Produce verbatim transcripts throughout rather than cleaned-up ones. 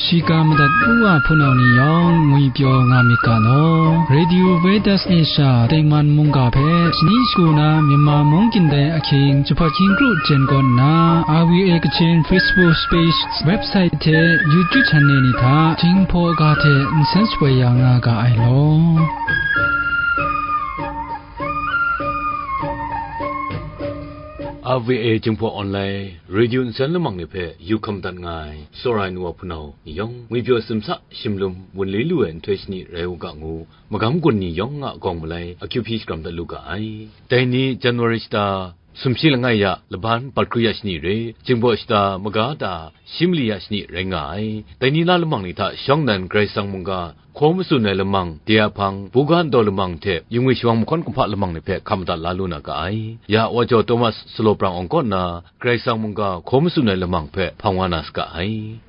Shiga madat u wa hpunau ni yawng ngwi pyaw nga myit ga law. Radio Vedas Asia tengman mungga hpe shani shagu na Myanmar mung kyin dai ahkying jahpawt hkying kru jen kaw nna, R V A Kachin Facebook page, website hte YouTube channel ni hta Jinghpaw ga hte nsen shapoi ya nga ga ai law. R V A Jinghpaw Online Radio nsen lamang ni hpe yu hkam dat nga ai, tsawra ai nu wa hpunau ni yawng, ngwi pyaw simsa shimlum wunli lu ai nhtoi shani rai u ga ngu, magam gun ni yawng a gawng malai akyu hpyi shakram dat lu ga ai. Dai ni January shata sumshi langai ya laban bat kru ya shani re, Jinghpaw shata maga ta shi mali ya shani rai nga ai. Dai ni na lamang ni hta shawng nnan Karai Kasang mungga hkaw matsun ai lamang de a hpang, buga ndaw lamang hte yu ngwi shawang mahkawn kumhpa lamang ni hpe hkam madat la lu na ga ai. Ya Wajaw Thomas Saloprang awng kaw nna Karai Kasang mungga hkaw matsun ai lamang hpe hpang wa na saga ai.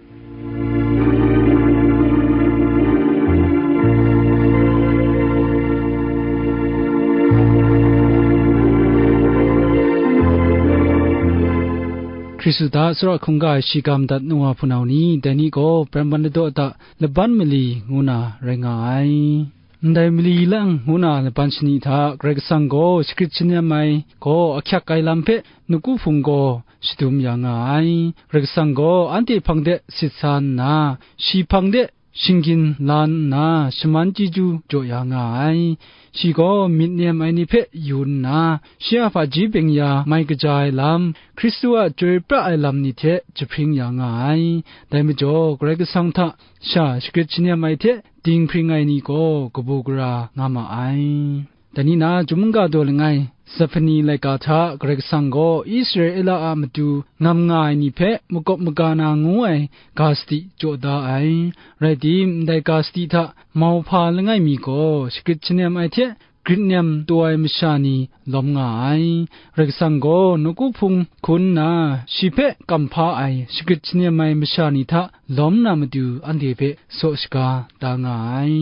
Hkristu hta tsawra hkungga ai shiga madat nu wa hpunau ni, dai ni gaw Brenman ladaw hta laban mali ngu na rai nga ai. Ndai mali lang ngu na laban shani hta Karai Kasang gaw shagrit shanem ai gaw ahkyak ai lam hpe nawku hpung gaw shadum ya nga ai. Karai Kasang gaw anhte hpang de sit sa nna, shi hpang de shinggyim la nna, shaman chyeju jaw ya nga ai. Shi gaw myit nem ai ni hpe yu nna, shi a hpaji byeng ya mai kaja ai lam, Hkristu a chyoi pra ai lam ni hte jahpring ya nga ai. Dai majaw, Karai Kasang hta sha shagrit shanem ai hte dinghpring ai ni gaw kabu gara nga ma ai. Dai ni na, Chyum mungga daw langai, Zaphani laika hta Karai Kasang gaw Israela a matu ngam nga ai ni hpe makawp maga na ngu ai ga sadi jaw da ai. Rai tim, ndai ga sadi hta mauhpa langai mi gaw shagrit shanem ai hte grit nem taw ai masha ni lawm nga ai. Karai Kasang gaw nawku hpung hkun nna, shi hpe kamhpa ai shagrit shanem ai masha ni hta lawm na matu anhte hpe saw shaga da nga ai.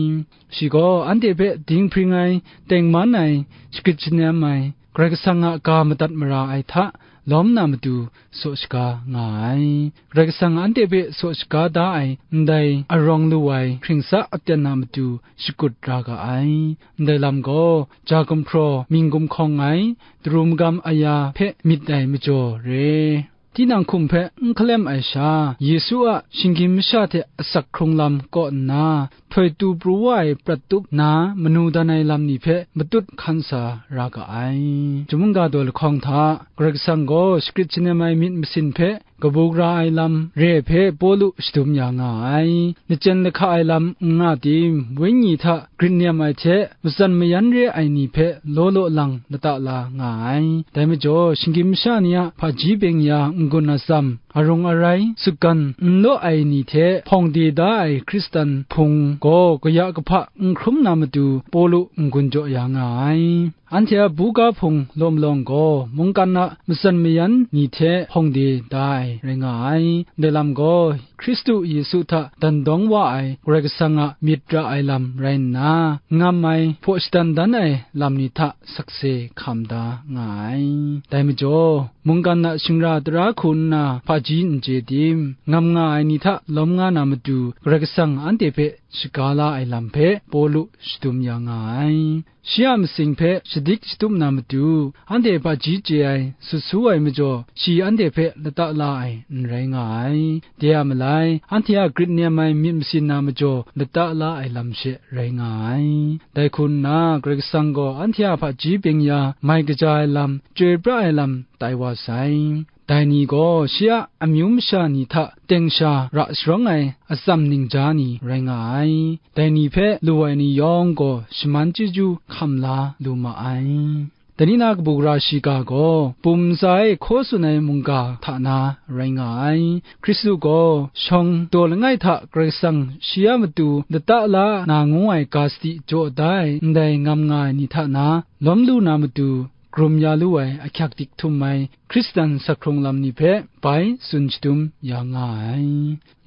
Shi gaw anhte hpe dinghpring ai, tengman ai, shagrit shanem ai, Karai Kasang a ga madat mara ai hta lawm na matu saw shaga nga ai. Karai Kasang anhte hpe saw shaga da ai ndai arawng lu ai hkringsa aten a matu shakut ra ga ai. Ndai lam gaw ja gumhpraw mying gumhkawng ai, daru magam aya hpe myit ai majaw re. Tinang hkum hpe n hkalem ai sha, Yesu a shinggyim masha hte asak hkrung lam kaw nna, htoi tu pru wa ai prat tup na manu dan ai lam ni hpe matut hkan sa ra ga ai. Chyum mungga daw lahkawng hta, Karai Kasang gaw shagrit shanem ai myit masin hpe kabu gara ai lam re hpe Pawlu shadum ya nga ai. Lachyen lahka ai lam n nga tim, Wenyi hta grit nem ai hte matsan mayan re ai ni hpe law law lang lata la nga ai. Dai majaw, shinggyim masha ni a hpaji byeng ya n-gun atsam, arung arai, sutgan n law ai ni hte hpawng de da ai Hkristan hpung gaw kaya kahpa n hkrum na matu Pawlu n-gun jaw ya nga ai. Anhte a buga hpung law malawng gaw, mungkan a matsan mayan ni hte hpawng de da ai rai nga ai. Ndai lam gaw, Hkristu Yesu hta dan dawng wa ai Karai Kasang a myit ra ai lam rai nna, ngam ai, hpaw shadan dan ai lam ni hta sakse hkam da nga ai. Dai majaw, mungkan a shingra tara hku nna hpaji n chye tim, ngam nga ai ni hta lawm nga na matu, Karai Kasang anhte hpe shaga la ai lam hpe Pawlu shadum ya nga ai. Shi a masing hpe shadik shatup na matu, anhte hpaji chye ai, sut su ai majaw, shi anhte hpe lata la ai n rai nga ai. De a malai, anhte a grit nem ai myit masin na majaw, lata la ai lam she rai nga ai. Dai hku nna, Karai Kasang gaw anhte a hpaji byeng ya mai kaja ai lam, chyoi pra ai lam tai wa sai. Dai ni gaw shi a amyu masha ni hta teng sha ra sharawng ai atsam ningja ni rai nga ai. Dai ni hpe lu ai ni yawng gaw shaman chyeju hkam la lu ma ai. Dai ni na kabu gara shiga gaw, bum ntsa e hkaw tsun ai mungga hta na rai nga ai. Hkristu gaw shawng daw langai hta Karai Kasang shi a matu lata la na ngu ai ga sadi jaw da ai ndai ngam nga ai ni hta na lawm lu na matu, karum ya lu ai ahkyak dik htum ai Hkristan sak hkrung lam ni hpe bai tsun shadum ya nga ai.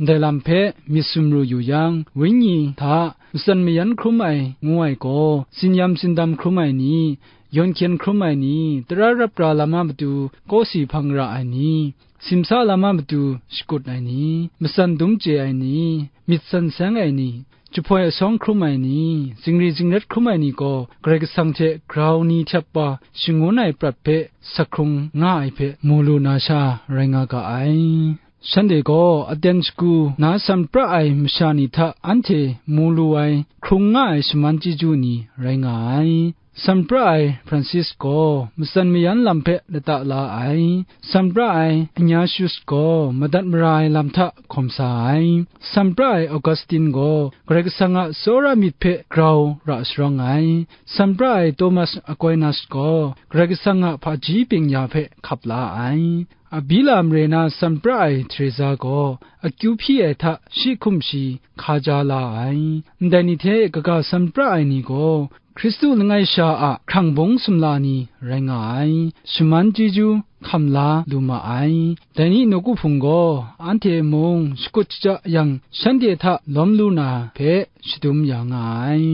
Ndai lam hpe myit sumru yu yang, Wenyi hta matsan mayan hkrum ai ngu ai gaw, tsinyam tsindam hkrum ai ni, yawn hkyen hkrum ai ni, tara rap ra lam a matu kawsi hpang ra ai ni, simsa lam a matu shakut ai ni, matsan dum chye ai ni, myit san seng ai ni, jahpoi asawng hkrum ai ni, zingri zingrat hkrum ai ni gaw, Karai Kasang hte grau ni htyap wa shangun ai prat hpe sa hkrung nga ai hpe mu lu na sha rai nga ga ai. Shanhte gaw aten shagu na san pra ai masha ni hta anhte mu lu ai hkrung nga ai shaman chyeju ni rai nga ai. San pra ai Francis gaw matsan mayan lam hpe lata la ai. San pra ai Ignatius gaw madat mara ai lam hta hkawm sa ai. San pra ai Augustine gaw Karai Kasang a tsawra myit hpe grau ra sharawng ai. San pra ai Thomas Aquinas gaw Karai Kasang a hpaji ping ya hpe hkap la ai. Abila mare na san pra ai Teresa gaw akyu hpyi ai hta shi hkum shi hka ja la ai. Ndai ni hte kaga san pra ai ni gaw Hkristu langai sha a hkrang bung sumla ni rai nga ai. Shaman chyeju hkam la lu ma ai. Dai ni nawku hpung gaw anhte mung shakut shaja yang shanhte hta lawm lu na hpe shadum ya nga ai.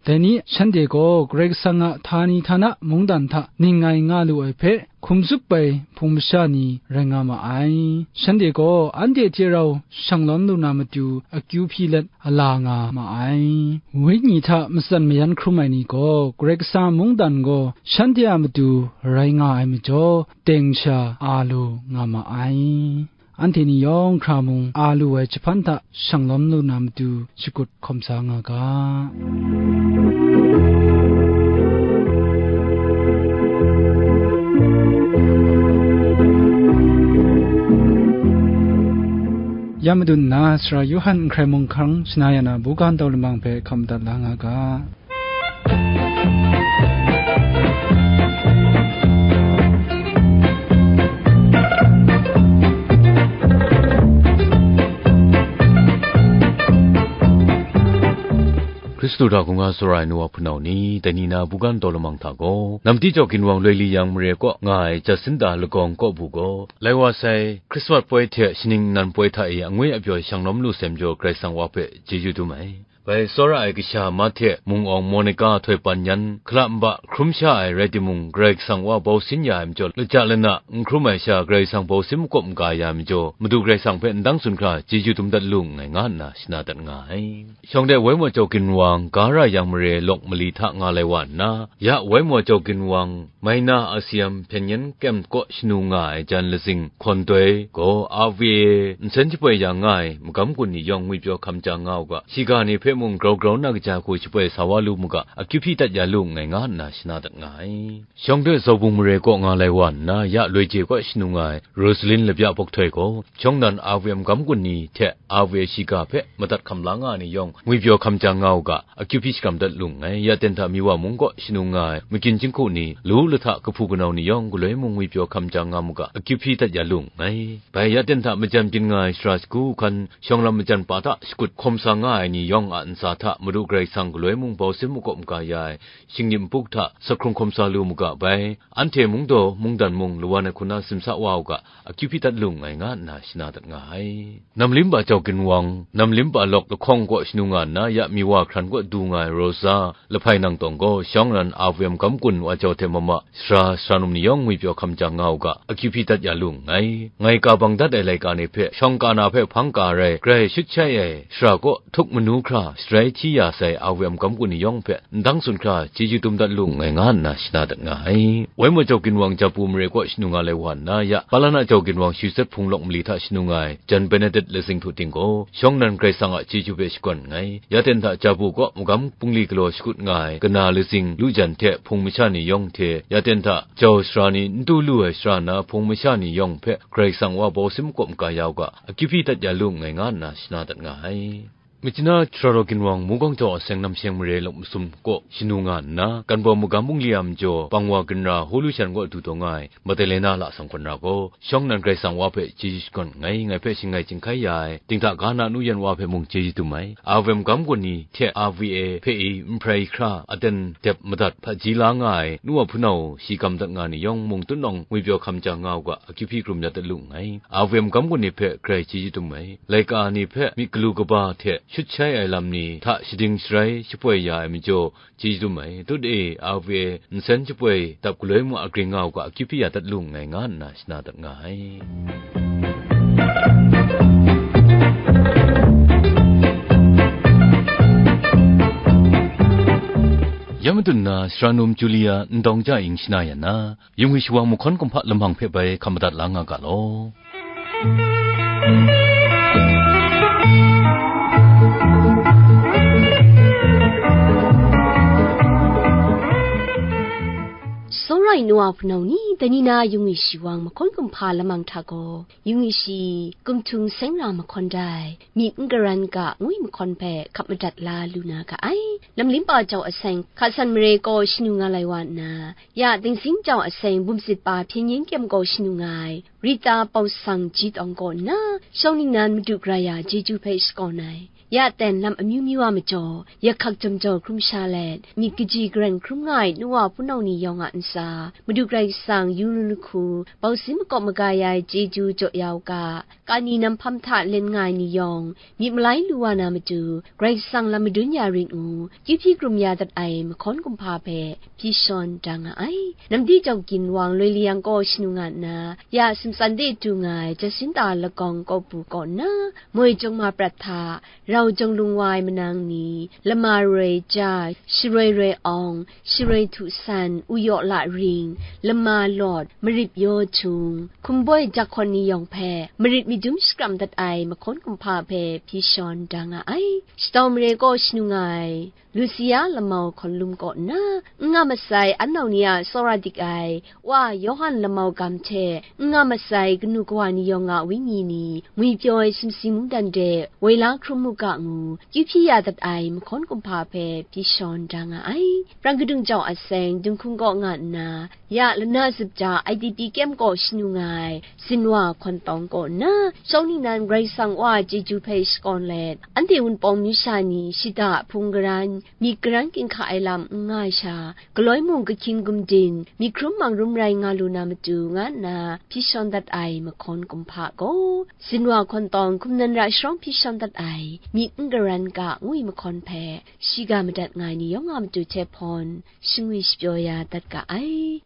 Dai ni shanhte gaw Karai Kasang a htani htana mungdan hta ning ngai nga lu ai hpe hkum zup ai hpung masha ni rai nga ma ai. Shanhte gaw anhte hte rau shang lawm lu na matu akyu hpyi let a la nga ma ai. Wenyi hta matsan mayan hkrum ai ni gaw Karai Kasang a mungdan gaw shanhte a matu rai nga ai majaw, teng sha a lu nga ma ai. Anhte ni yawng hkra mung a lu ai jahpan hta shang lawm lu na matu shakut hkawm sa nga ga. Ya madun nna, Sara Yawhan n hkrai mung hkang shana ya na buga ndaw lamang hpe hkam dat la nga ga. Hkristu hta hkungga tsawra ai nu wa hpunau ni, dai ni na buga ndaw lamang hta gaw, Namti Jau Ginwang Loi Li Yang mare kaw nga ai Jacinta Lagawng Kawbu gaw, lai wa sai Hkrismat poi hte shaning nnan poi hta e angwi apyaw shang lawm lu sai majaw, Karai Kasang Wa hpe chyeju dum ai. Bai tsawra ai kasha Mahte, mung awng Monica htoi pan yan, hkala nba hkrum sha ai rai timung, Karai Kasang Wa bau sin ya ai majaw, laja lana n hkrum ai sha Karai Kasang bau sin makawp maga ya ai majaw, Madu Karai Kasang hpe ndang tsun hkra chyeju dum dat lu nngai, nga nna shana dat nga ai. Shawng de Waimaw Jau Ginwang, Gara Yang mare lawk mali hta nga lai wa nna, ya Waimaw Jau Ginwang, Maina Asiam hpyen yen kem kaw shanu nga ai jan lazing hkawn doi gaw, R V A nsen shapoi ya nga ai magam gun ni yawng ngwipyaw hkam ja nga u ga, shiga ni hpe mung grau grau na kaja hku shapoi sa wa lu mu ga, akyu hpyi dat ya lu nngai, nga nna shana dat nga ai. Shawng de Zaubung mare kaw nga lai wa nna, ya loi je kaw shanu nga ai Rosalin Labya Bawk Htoi gaw, shawng nan R V M magam gun ni hte R V A shiga hpe madat hkam la nga ai ni yawng ngwipyaw hkam ja nga u ga, akyu hpyi shakram dat lu nngai. Ya ten hta Miwa mung kaw shanu nga ai magyin jinghku ni, lu lahta kahpu kanau ni yawng galoi mung ngwipyaw hkam ja nga mu ga, akyu hpyi dat ya lu nngai. Bai ya ten hta majan byin nga ai sara sagu hkan, shawng lam majan pa hta shakut hkawm sa nga ai ni yawng a ntsa hta Madu Karai Kasang galoi mung bau sin makawp maga ya ai, shingnim npuk hta sa hkrung hkawm sa lu mu ga bai, anhte mungdaw mungdan mung lawan ai hku na simsa wa u ga, akyu hpyi dat lu nngai, nga nna shana dat nga ai. Namlim ba Jau Ginwang, Namlim ba lawk lahkawng kaw shanu nga nna, ya Miwa hkran kaw du nga ai Rosa Lahpai Nang Tawng gaw, shawng nan R V M magam gun wa jau hte mama, sara, sara num ni yawng ngwipyaw hkam ja nga u ga, akyu hpyi dat ya lu nngai. Ngai ka bang dat ai laika ni hpe, shawng ka na hpe hpang ka rai, grai shut shai ai, sara kaw htuk manu hkra sharai hti ya sai R V M magam gun ni yawng hpe, ndang tsun hkra chyeju dum dat lu nngai, nga nna shana dat nga ai. Waimaw Jau Ginwang Japu mare kaw shanu nga lai wa nna, ya Palana Jau Ginwang Shizet Hpung lawk mali hta shanu nga ai, Jan Benedet lazing htu ting gaw, shawng nan Karai Kasang a chyeju hpe shakawn nngai. Ya ten hta Japu kaw magam bungli galaw shakut nga ai kana lazing lu jan hte hpung masha ni yawng hte, ya ten hta jau sara ni n du lu ai sara na hpung masha ni yawng hpe Karai Kasang Wa bau sin makawp maga ya u ga, akyu hpyi dat ya lu nngai, nga nna shana dat nga ai. Machina Chararaw Ginwang Mukawng Jau Aseng Namsheng mare lawk masum kaw shanu nga nna, Kanbaw magam bungli a majaw, Bangwa ginra Hulu shan kaw du taw nga ai, Madalena lasang hkawn ra gaw, shawng nan Karai Kasang Wa hpe chyeju shakawn nngai, ngai hpe shangai chyinghkai ya ai, dinghta ga na nu yan wa hpe mung chyeju dum ai, R V M magam gun ni hte R V A hpe i nprai hkra aten dep madat hpaji la nga ai, nu wa hpunau shi kam dat nga ni yawng mung tunawng ngwipyaw hkam ja nga u ga, akyu hpyi krum ya dat lu nngai, R V M magam gun ni hpe grai chyeju dum ai, laika ni hpe myit galu kaba hte shut shai ai lam ni hta shading sharai shapoi ya ai majaw, chyeju dum ai, tut e, R V A nsen shapoi dap galoi mu a gring nga u ga, akyu hpyi ya dat lu nngai, nga nna shana dat nga ai. Ya madun na, Sara Num Julia ndawng ja ing shana ya na, Yung wi shawang mahkawn kumhpa lamang hpe bai hkam madat la nga ga law. Sawrai nu a hpunau ni, dai ni na yung wi shawang mahkawn kumhpa lamang hta gaw, yung wi shi, kumhtung seng ra mahkawn dai, myit n karan ga ngwi mahkawn hpe hkap madat la lu na ga ai. Namlimpa jau aseng, hka san mare kaw shanu nga lai wa nna, ya Dingsing jau aseng, bumsit pa hpyen yen kyem gaw shanu nga ai, Rita Pausang Ji Tawng kaw nna, shawng ningnan Madu Karai a chyeju hpe shakawn ai. Ya ten lam amyu myu a majaw, ya hkak jawm jaw hkrum sha let, myit kaji karen hkrum nga ai nu wa hpunau ni yawng a ntsa, Madu Karai Kasang yu lu lahku, bau sin makawp maga ya ai chyeju jaw ya u ga, kani nam hpam hta len nga ai ni yawng, myit malai lu wa na matu, Karai Kasang lam madun ya ring u, kyu hpyi krum ya dat ai mahkawn kumhpa hpe hpyi shawn da nga ai. Namdi jau ginwang loi liyang kaw shanu nga nna, ya sumtsan de du nga ai Jacinta Lagawng Kawpu kaw nna, moi jawng ma prat hta, rau jawng lung wa ai manang ni, lama roi ja, sharoi roi awng, sharoi htu san, uyaw la ring, lama lawt, marit yaw htung, hkumboi jahkawn ni yawng hpe, marit madum shakram dat ai mahkawn kumhpa hpe hpyi shawn da nga ai. Shatau mare kaw shanu nga ai, Lucia Lamau Hkawnlum kaw nna, n nga masai an nau ni a tsawra dik ai, Wa Yawhan Lamau Gam hte n nga masai kanu kawa ni yawng a wenyi ni, ngwipyaw ai sumsi mungdan de woi la hkrum mu ga ngu, kyu hpyi ya dat ai mahkawn kumhpa hpe hpyi shawn da nga ai. Prang kadung jau aseng, Dinghkung kaw nga nna, ya lana zup ja I D P kyem kaw shanu nga ai, Zinwa Hkawn Tawng kaw nna, shawng ningnan Karai Kasang Wa a chyeju hpe shakawn let, anhte Wunpawng myu sha ni shada hpung karan, myit karan ginhka ai lam n nga ai sha, galoi mung kahkying gumdin, myit hkrum mang rum rai nga lu na matu, nga nna hpyi shawn dat ai mahkawn kumhpa gaw, Zinwa Hkawn Tawng hkum nan ra sharawng hpyi shawn dat ai, myit n karan ga ngwi mahkawn hpe, shiga madat nga ai ni yawng a matu hte hpawn, shingwi shapyaw ya dat ga ai.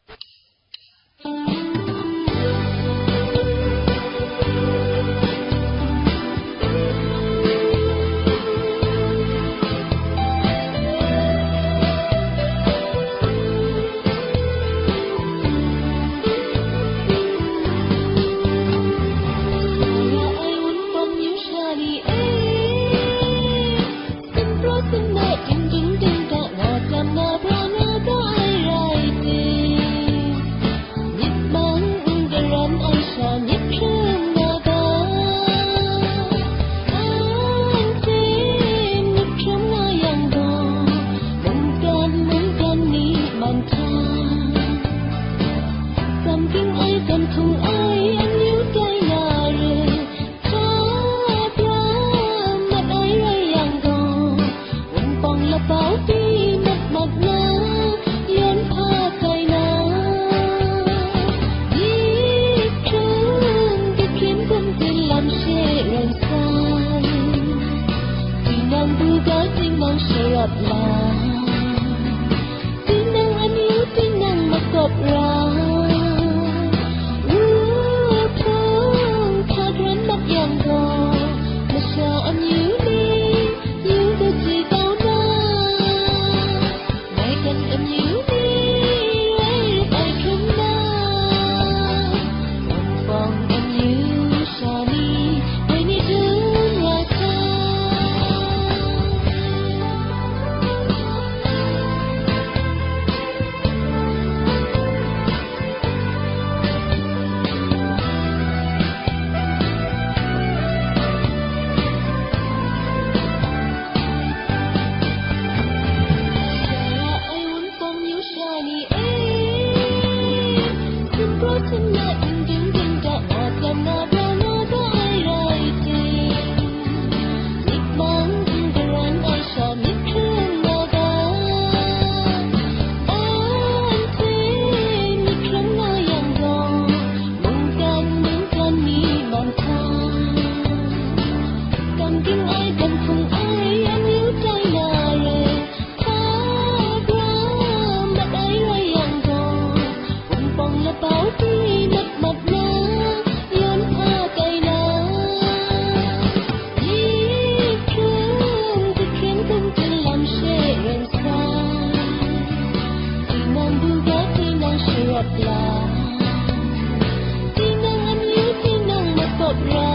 Tinang amyu tinang makawp ra,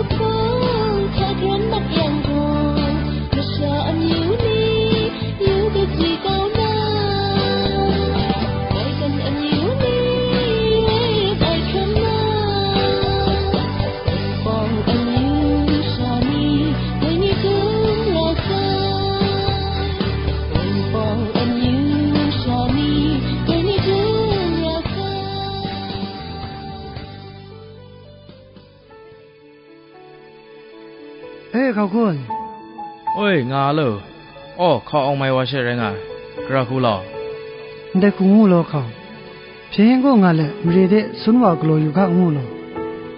hpung hta kran mat yang gaw, masha amyu ni yu kazui kau na, dai kan amyu ni bai hkran na. Wunpawng amyu sha ni, dai ni dum ra sai. Wunpawng amyu sha ni, dai ni dum ra sai. E, hkau hkun. Oi, nga lo. Aw, hkau awng mai wa she rai nga ai. Gara hku law. Ndai hku ngu law hkau. Hpyen yen gaw nga let, mare de sun wa galaw yu hka ngu law.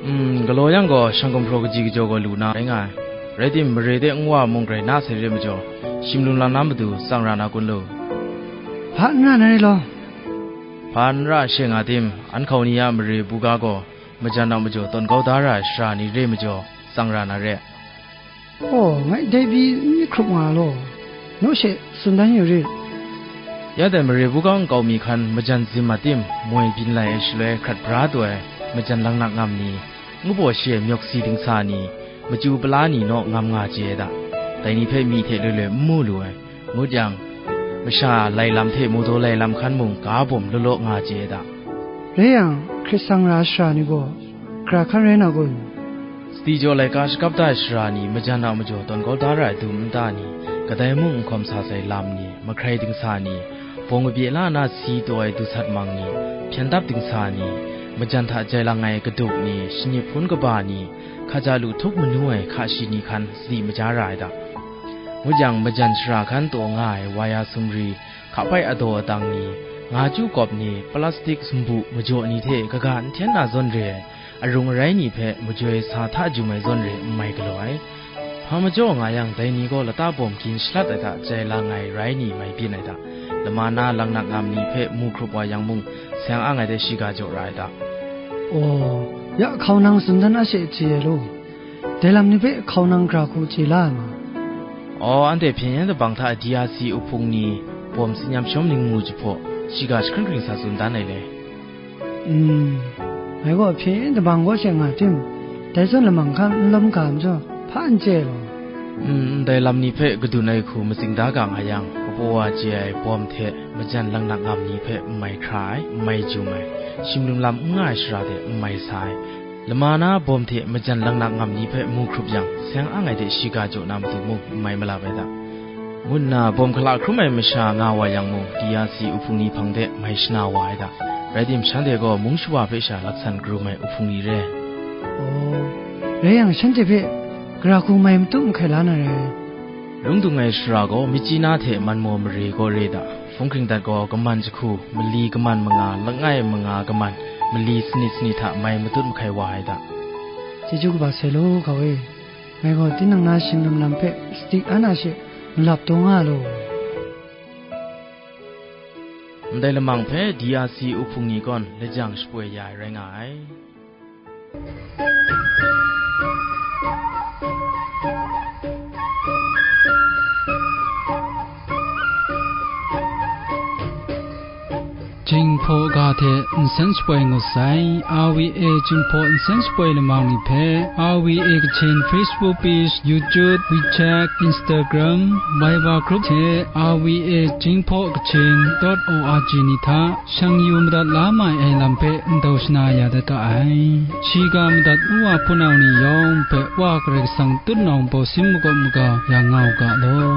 Mm, galaw yang gaw, shang gumhpraw kaji kajaw gaw lu na rai nga ai. Rai tim, mare de nwa mung grai na sai re majaw, shim lum lam na matu tsang ra na kun lu? Hpa n ra na re law. Hpa n ra she nga tim, an hkau ni a mare buga gaw, majan a majaw tawn kau da ra ai shara ni re majaw, tsang ra na re. Aw, ngai dai pyi n myit hkrup nga law, naw she tsun dan yu rit. Ya dai mare buga nkau mi hkan majan zim a tim moi byin lai ai shaloi hkrat bra taw ai majan langnak ngam ni, ngu baw shi ai myawk si dingsa ni, machyu pala ni naw ngam nga chye ai da. Dai ni hpe myi hte loi loi n mu lu ai, ngut yang, masha lai lam hte mawdaw lai lam hkan mung ga bawm law law nga chye ai da. Rai yang, hkrit sang ra ai shara ni gaw, gara hkan rai na kun? Sadi jaw laika shakap da ai shara ni majan a majaw tawn kau da ra ai dum nta ni, kadai mung n hkawm sa sai lam ni, mahkrai dingsa ni, bawng kabye la na si taw ai dusat mang ni, hpyen dap dingsa ni, majan hta jai lang ai kaduk ni, shanip hpun kaba ni, hkaja lu htup manu ai hka shi ni hkan sadi maja ra ai da. Ngut yang, majan shara hkan taw nga ai waya sumri, hkapai adaw atang ni, nga chyu kawp ni, plastik sumbu majaw ni hte kaga n hten na zawn re ai, arung arai ni hpe majoi sa hta jum ai zawn re n mai galaw ai. Hpa majaw nga yang, dai ni gaw lata bawm gin shalat ai hta jai lang ai rai ni mai byin ai hta, lama na langnak ngam ni hpe mu hkrup wa yang mung, seng ang ai de shiga jaw ra ai hta. Aw, ya hkau nang tsun dan a she chye ai law. Dai lam ni hpe hkau nang gara hku chye la ai ma? Aw, anhte hpyen yen dabang hta D R C uhpung ni, bawm tsin yam shawm ning mu jahpaw, shiga jahkring hkring sa tsun dan ai le. Mm, ngai gaw hpyen yen dabang kaw she nga tim, dai zawn lamang hkan n lawm ga majaw, hpa n chye ai law. Mm, ndai lam ni hpe kadun ai hku matsing da ga nga yang, kapaw wa chye ai bawm hte majan langnak ngam ni hpe n mai hkra ai, n mai jum ai, shim lum lam n nga ai shara de n mai sa ai, lama na bawm hte majan langnak ngam ni hpe mu hkrup yang, seng ang ai de shiga jaw na matu mung n mai malap ai da, ngu nna bawm hkala hkrum ai masha nga wa yang mung, D R C uhpung ni hpang de mai shana wa ai da. Rai tim, shanhte gaw mung shawa hpe sha laksan karum ai uhpung ni re. Aw, rai yang, shanhte hpe gara hku mai matut mahkai la na rai. Lung dung ai shara gaw Myitkyina hte Manmaw mare gaw re da. Hpung hkring dat gaw kaman jahku, mali kaman manga, langai manga kaman, mali sanit sanit hta mai matut mahkai wa ai da. Chyeju kaba sai law, hkau e. Ngai gaw tinang na shing lam lam hpe sadi an a she malap taw nga law. Ndai lamang hpe D R C uhpung ni gawn lajang shapoi ya ai rai nga ai. Jinghpaw ga hte nsen shapoi ngut sai. R V A Jinghpaw nsen shapoi lamang ni hpe, R V A Kachin Facebook page, YouTube, WeChat, Instagram, Viber group hte R V A Jinghpaw Kachin dot O R G ni hta shang yu madat la mai ai lam hpe ndau shana ya dat ga ai. Shiga madat wa hpunau ni yawng hpe Wa Karai Kasang tutnawng bawsin makawp maga ya nga u ga law.